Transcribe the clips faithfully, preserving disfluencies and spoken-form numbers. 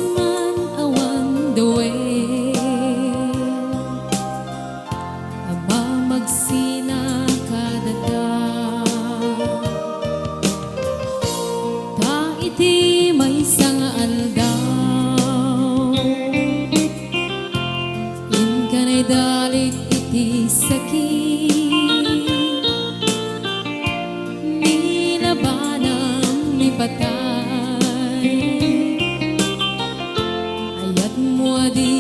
man awan duwen a mamagsina kadata. Ta iti maysa nga aldaw, inka naidalit iti sakit, ni labanam ni patay. Ayatmo a di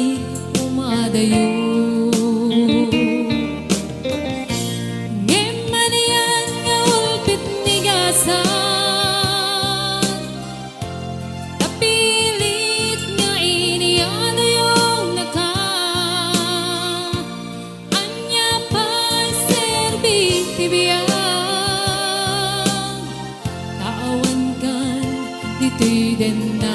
umadayo. Ngem manian nga ulpit ni gasat, ta pilit nga iniadayonaka. Ania pay serbi ti biag, ta awankan ditoy dennag.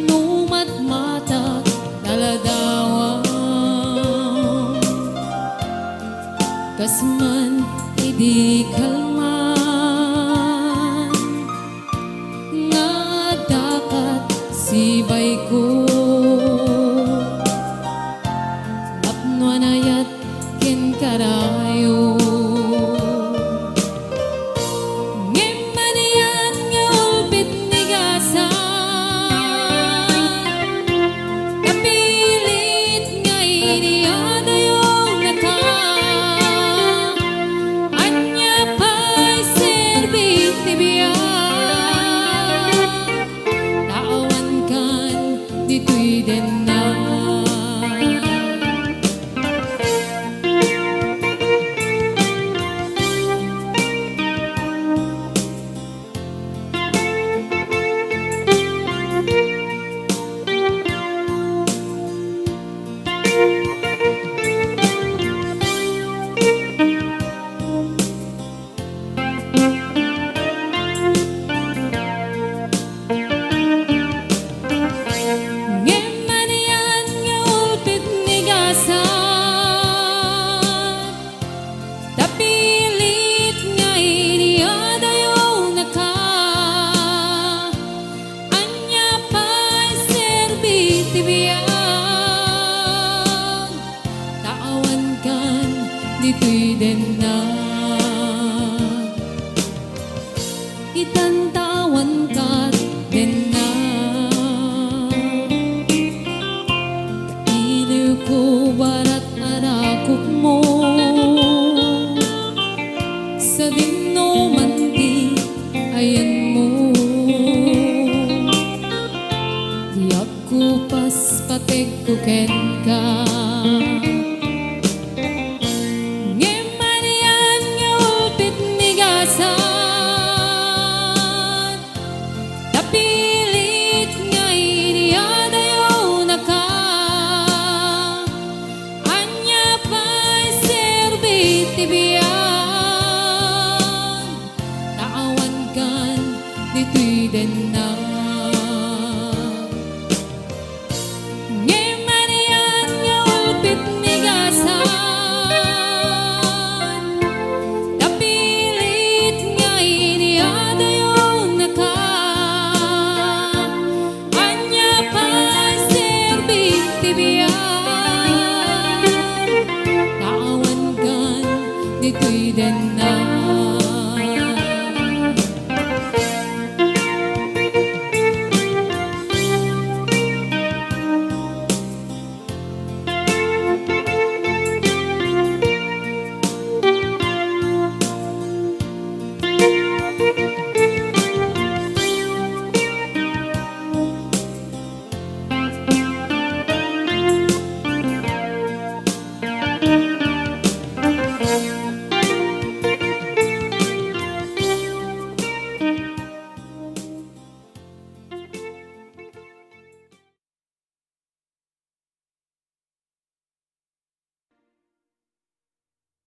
No matmatak, taladawam, kas man idi kalman, nga addakat sibayko, tapno anayat ken karayo. Ngem manian nga ulpit ni gasat, ta pilit nga iniadayonaka. Ania pay serbi ti biag, ta awankan ditoy dennag. Ngem manian nga ulpit ni gasat, ta pilit nga iniadayonaka. Ania pay serbi ti biag, ta awankan ditoy dennag. Itan ta awankan dennag. Iliwko barat a dakopmo, sadino man ti ayanmo. Diak kupas pategko kenka. Ngem manian nga ulpit ni gasat, ta pilit nga iniadayonaka. Ania pay serbi ti biag, ta awankan ditoy dennag.